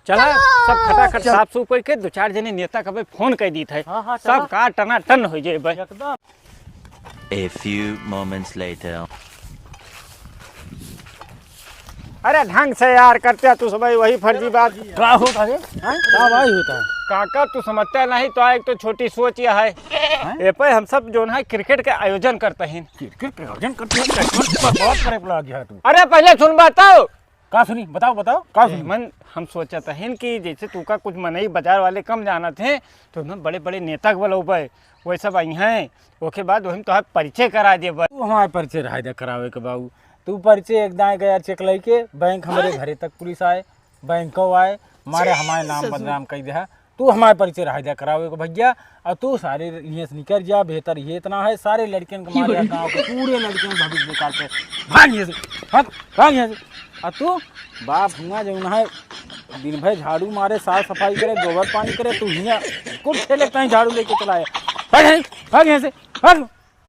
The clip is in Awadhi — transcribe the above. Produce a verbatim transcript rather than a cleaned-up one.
चला, सब खटाखट साफ सूफ करके दो चार जने नेता का फोन कर दीत है। हाँ, हाँ, सब चला। का टनाटन हो जाए भाई। एकदम। A few moments later. अरे ढंग से यार करते तू सब वही फर्जी बात। का होता है? हाँ? का भाई होता है? काका तू समझता नहीं तो एक तो छोटी सोच यह है। हाँ? ए पे हम सब जो है क्रिकेट के आयोजन करते हैं। क्रिकेट के आयोजन करते हैं? बहुत करे लग गया तू। अरे पहले सुन बताओ। का सुनी? बताओ, बताओ, का सुनी? मन हम सोचत हन कि जैसे तू का कुछ मनई बाजार वाले कम जानत हैं, तो हम बड़े-बड़े नेता के बुलौबे, वही सब आई हैं, ओके बाद वही तोहार परिचय करा देबे। तू हमार परिचय रहा दे करावे के बाबू, तू परिचय एक दाएं गया चेक लेके बैंक हमरे घरे तक पुलिस आए, बैंको आए, मारे हमारे नाम बदनाम कर दे। तू हमार परिचय रहा दे करावे के भैया, और तू सारे यहाँ से निकल जा, बेहतर ये इतना है, सारे लड़कियन के मारे गाँव के पूरे लड़कियन के भविष्य बेकार से। भाग यहाँ से, भाग, भाग यहाँ से। और तू बाप हुआ जो उन्हें दिन भर झाड़ू मारे, साफ सफाई करे, गोबर पानी करे, तू हियाँ कुल खेले कहीं झाड़ू लेके चला आया। भाग यहाँ, भाग यहाँ से, भाग।